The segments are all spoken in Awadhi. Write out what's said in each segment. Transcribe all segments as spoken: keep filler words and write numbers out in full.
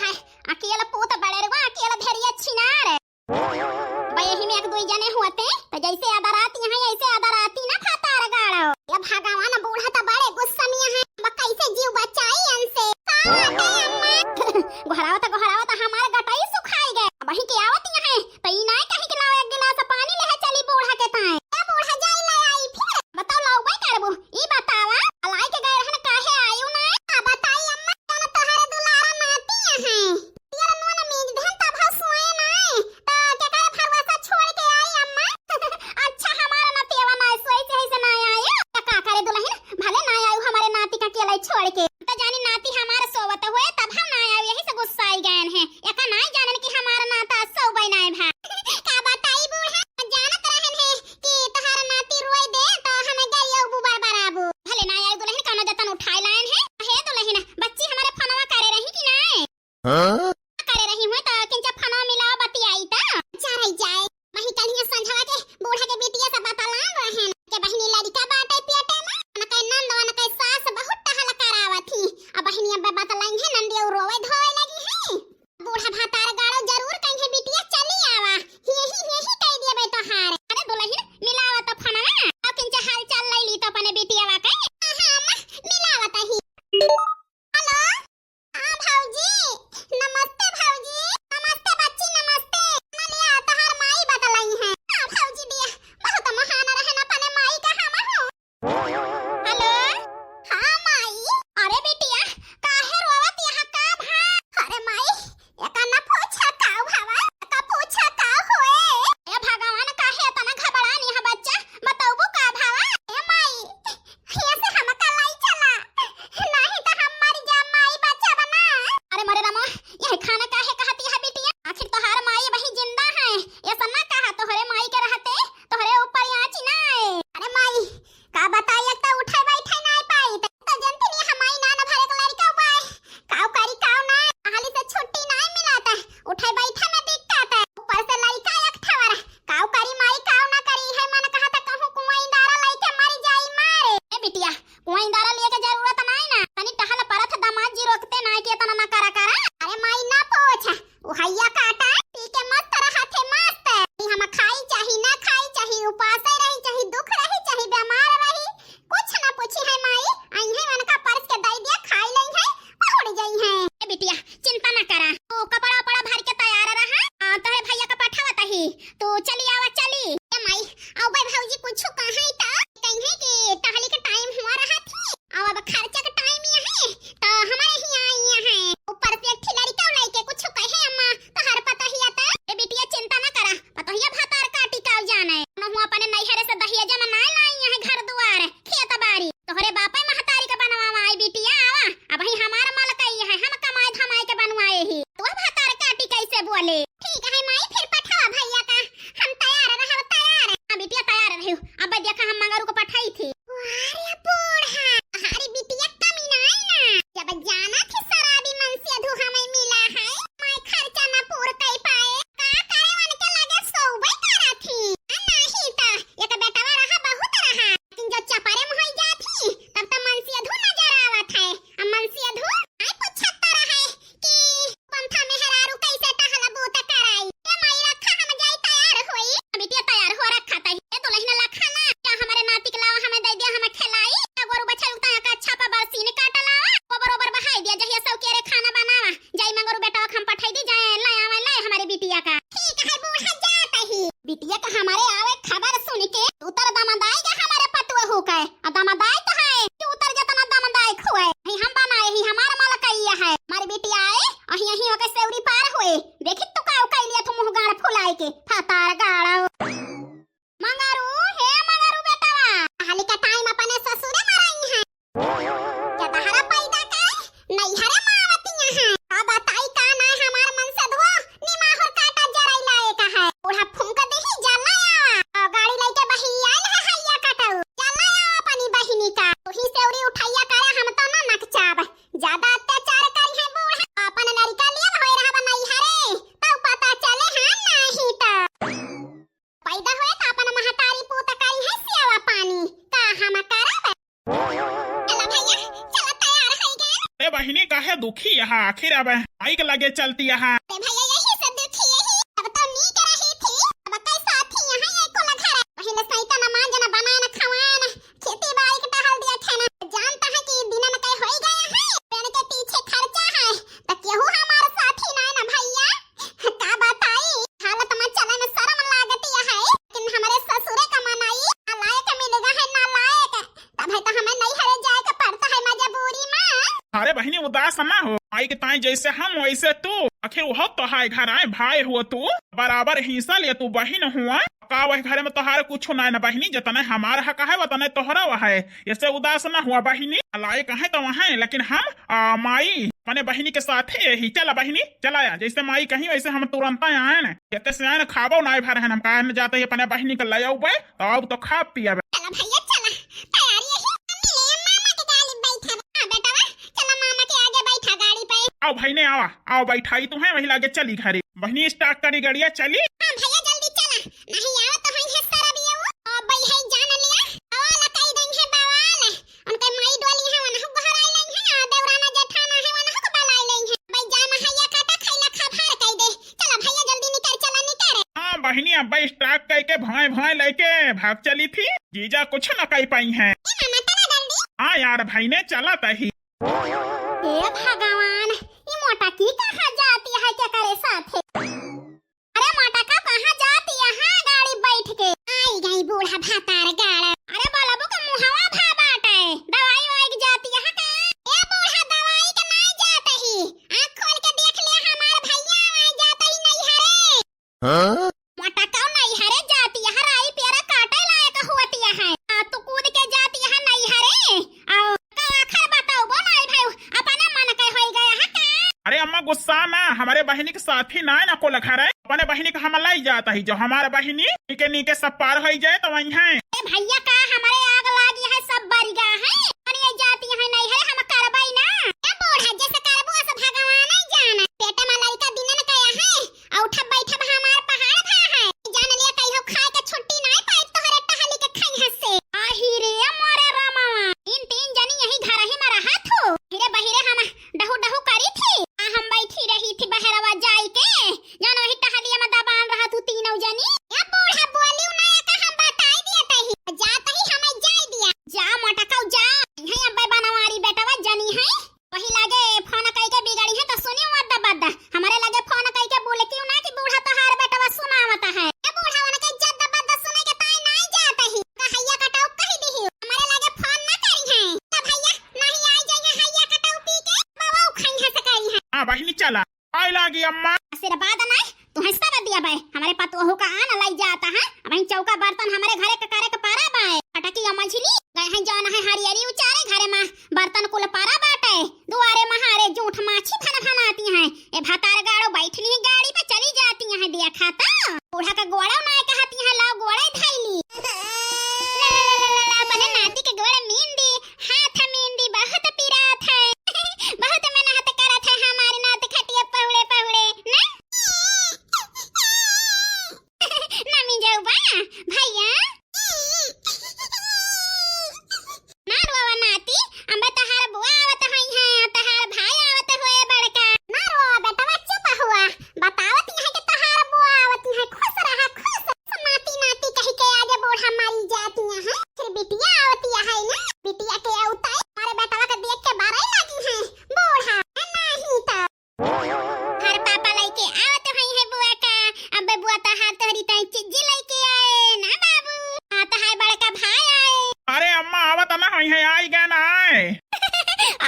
अकेला पूत बड़े रे, अकेला भेड़िया छिनार। बा यही में एक दुई जने हुअते, तो जैसे आदराती हैं, ऐसे आदराती ना भातार गाड़ो। ये भगवान, बूढ़ा तो बड़े गुस्सा में हैं, अब कैसे जीव बचाई इनसे? का बाटे अम्मा? गोहरावत, गोहरावत हमार गटाई सुखाई गए। अब वहीं के आवत यहाँ, तो ई नाय कहीं के लाओ एक गिलास पानी लेहे चली बूढ़ा के ताए। ए बूढ़ा, जाई ले आई फिर। बताओ, लाओ भाई करबू, ई बतावा, लाई के गए रहन, काहे आयु नाय? आ बताई अम्मा, जान तोहरे दुलारा नाती हैं। तेल नून मीज देहन तब हम सोए नाय, तो केकरे भरोसा छोड़ के आई अम्मा? अच्छा, हमारा नतियवा नाय सोई से, ऐसे नाय आए। तो का करे दुल्हन, भले नाय आयु हमारे नाती का अकेला छोड़ के। तो जानी नाती हमारा सोवत हुए, तब हम नाय आयु, यही से गुस्साई गए हैं। एका नाय जानन कि हमारा नाता सोबे नाय भा। का बताई बूढ़ा, जानत रहन है कि तोहार नाती रोई दे, तो हमें गरिया बुबर बराबू। भले नाय आयु दुल्हन, कौनो जतन उठाए लायन है। हे दुल्हन, बच्ची हमारे फोनवा करे रही कि नाय? हाँ? करे रही हुए तो किंचा फनो मिलाओ बतियाई ता। अच्छा रह जाए। वही कल ही संझवा के बूढ़ा के बिटिया से बतलान रहन के बहिनी लड़का बाटे पेटे में, उनके नंद, उनके सास बहुत टहल करावत ही। अब बहिनी अब बतलाई है, नंदिया रोवे धोवे लगी है। बूढ़ा भातार गाड़ो जरूर कहीं बिटिया चली आवा, यही, यही कह दिए बे तोहार। अरे दुल्हन, मिलावा तो फनवा, और किंचा हाल चाल ले ली तो अपने बिटिया वा के। हाँ, हाँ, अम्मा, मिलावा तो ही। हेलो। हाँ भौजी, नमस्ते भौजी। नमस्ते बच्ची, नमस्ते। मलिया, तहार माई बतलाई है। हाँ भौजी दिया, बहुत महान रहन अपने माई का हम हो। हेलो। हाँ माई। अरे बिटिया, काहे रोवत यहाँ का भा? अरे माई, एका ना पूछा का हवा, एका पूछा का होए। ए भगवान, काहे इतना घबरानी है बच्चा? बतौबू का भावा? ए माई, हियाँ से हमका लाई चला, नहीं तो हम मर जा माई, बचावा ना। अरे मोरे रामा, यह खाना काहे कहती है बिटिया? आखिर तोहार माई वही जिंदा है, ऐसा ना कहा, तोहरे माई के रहते तोहरे ऊपर आँच ना आए। अरे माई, का बताई, एक तो उठे बैठे ना पाई, तो जनती नहीं हमारी नान भरे के लड़का उपाय, काऊ करी काऊ ना, हाली से छुट्टी ना मिलता, उठे बैठे में दिक्कत है, ऊपर से लड़का एक ठवर, काऊ करी माई, काऊ ना करी, है मन कहा था कहूँ कुआं इंदारा लइके मरी जाई मारे। ए बिटिया, कुआं इंदारा लिए के जरूरत नाई ना, तनी टहल परत दमाद जी रोकते ना कि इतना ना करा करा। अरे माई ना पूछ, आखिर अब माई के लगे चलती यहाँ। अरे भैया, यही से दुखी यही, अब तो नीक रही थी, अब कैसा थी यहाँ ये कुल घर। पहले सैता न मांज न बनाए न खवाए न खेती बाड़ी के टहल दिया थे ना। जानता है कि दिन में कई होई गया है, पेड़ के पीछे खर्चा है, तो केहू हमारे साथी ना है ना भैया। का बताई, हालत में चले में शर्म लागती है, लेकिन हमारे ससुरे का मनाई, नालायक मिलेगा है, नालायक। तब है तो हमें नैहरे जाए के पड़ता है मजबूरी में। अरे बहिनी, उदास ना हो, माई के ताई जैसे हम वैसे तू। आखिर वह तो है घर आए, भाई हुआ तू, बराबर हिस्सा ले तू, बहिन हुआ। का वह घरे में तोहार कुछ ना है ना बहिनी, जतने हमार हक है वतने तोहरा वह है। ऐसे उदास ना हुआ बहिनी, लायक है तो वह है, लेकिन हम आ, माई, अपने बहिनी के साथे यही। चला बहिनी, चला आ। जैसे माई कहीं वैसे हम तुरंत आए न। कहते से आए न खाबो ना भर है, हम कहा न जाते ही अपने बहिनी के ले आउबे, तो अब तो खा पियाबे। चला भैया चला, तैयारी यही कर ले, मामा के गाड़ी बैठा। हाँ बेटवा, चला मामा के आगे बैठा गाड़ी पे। आओ बहिनी आवा, आओ बैठाई तुम्हें वही लागे चली घरे। बहिनी start करी गड़िया चली। हाँ भैया जल्दी चला, नहीं आओ तो है है सारा बिया वो। अब भाई है जान लिया, आवा लकाई देंगे बवाल। उनके माई डोली है, वनहु बहराई लई है, आ देवराना जेठाना है, वनहु को बलाई लई है। भाई जा महैया काटा खैला खा भार कई दे। चला भैया जल्दी निकर, चला निकर। हाँ बहिनी, अब्बा start कई के भाई भाई लेके भाग चली थी। जीजा कुछ न कई पाई है। ए मामा चला जल्दी। हाँ यार भाई ने चला तही। हे भगवान, ई मोटा की कहाँ जाती है के करे साथे? अरे मोटा का कहाँ जाती यहाँ गाड़ी बैठ के? आई गई बूढ़ा भातार गाड़। अरे बलबू के मुहवा भा बाटे, दवाई वाई के जाती यहाँ का? ए बूढ़ा दवाई के नाई जात ही, आँख खोल के देख ले हमार भैया, वहाँ जात ही नहीं हरे। हाँ? मोटा कौ नहीं हरे जाती यहाँ राई पेरा काटे लायक होती यहाँ। आ, तू कूद के जाती यहाँ नहीं हरे। आओ, का आखिर बताओ, बोल आई भाई, अपने मन के होई गया है का? अरे अम्मा गुस्सा ना, हमारे बहिनी के साथी ना है ना को लखा रहे, अपने बहिनी के हम लाई जाता ही, जो हमारे बहिनी नीके नीके सब पार होई जाए तो वही है। ए भैया का हमारे आग लागी है, सब बरिगा है, अरे ये जाती है नहीं है, हम करबई ना। ए बूढ़ा जैसे करबो ऐसे भगवान ही जाना, पेट में लड़का दिन में कया है, आ उठब बैठब हमार पहाड़ भा है। जान लिया कहियो खाए के छुट्टी नाय पाए तोहरे टहली के खैहा से। आही रे मोरे रामा, तीन तीन जनी यही घर ही में रहत हो। हिरे बहिरे हम डहु डहु करी थी। आ हम बैठी रही थी बहरवा जाई के। जान वही टहलिया में दबान रहत हो तीनों जनी। या बूढ़ा बोलियो ना का हम बताई दिया तही। जात ही हमें जाई दिया। जा मोटकऊ जा। है अब्बे बनवारी बेटवा जनी है। वही लागे फोन कई के बिगड़ी है तो सुनियो अद्दा बद्दा। हमारे लागे फोन कई के बोलतियो ना कि बूढ़ा तोहार बेटवा सुनावत है। ए बूढ़ा उनके जद्दा बद्दा सुने के ताई नाई जात ही। का हैया कटाऊ कही दिही। हमारे लागे फोन ना करी है। तो भैया नहीं आई जाइए हैया कटाऊ पी के। बाबा उखाई है से करी है। हाँ बहिनी चला। आई लागी अम्मा। आशीर्वाद नाई तुहे सब दिया बे, हमारे पतोहू का आन लाई जाता है। अब इन चौका बर्तन हमारे घरे के करे के पारा बे। फटकिया मझली गए हैं जौन है हरियरी उचारे, घरे में बर्तन कुल पारा बाटे, दुआरे महारे जूठ माछी फन फनाती हैं। ए भतार गाड़ो बैठली गाड़ी पे चली जाती हैं, देखा तो बूढ़ा का गोड़ा ना कहती हैं, लाओ गोड़ा धैली। अपने नाती के गोड़ मीन दी, हाथ मीन दी, बहुत पिरात है, बहुत मेहनत करत है हमारे नात खटिया पहुड़े पहुड़े ना। नमी जाऊ बा भैया। ना रोवा नाती, अम्बे तहार बुआ आवत हई है, तहार भाई आवत हुए बड़का। ना रोवा बेटवा, चुप हुआ। बतावत यहाँ के तहार बुआ आवत है, खुश रहा, खुश। नाती नाती कही के आज बूढ़ा मारी जाती है, फिर बिटिया आवती है ना, बिटिया के अवताई हमारे बेटवा के देख के बारह लागी है बूढ़ा, नहीं तो। हर पापा लइके आवत हई है बुआ का। अबे बुआ, तहार तोहरी ताई चिज्जी लइके आए ना बाबू। हाँ, तहार बड़का भाई आए। अरे अम्मा, आवत ना हई है, आई गए ना आए।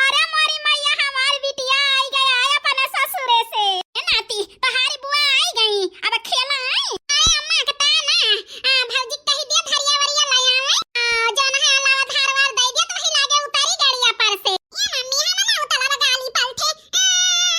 अरे मोरी मैया, हमार बिटिया आई गए आए अपने ससुरे से। ए नाती, तहारी बुआ आई गई, अब खेला आई। अरे अम्मा, के ता ना, आ, भौजी कही दे धरिया वरिया ले आवे। आ, जौन है अलावा धार वार दे दे, तो वही लागे उतारी गड़िया पर से। ए मम्मी, हम ना उतलब गाली पलथे। ए,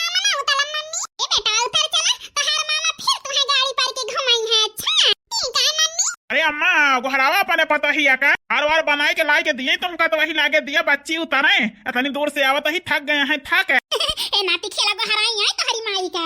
हम ना उतलब मम्मी। ए बेटा, उतर चला, तहार मामा फिर तुहे गाड़ी पर के घुमाई है, अच्छा? ठीक है मम्मी। अरे अम्मा, गोहरावा अपने पतोहिया का, हार वार बनाए के लाई के दिए तुमका, तो वही लागे दिया बच्ची उतरे। इतनी दूर से आवत ही थक गए हैं, थक। ए नाती खेला गोहराई है तोहरी माई के।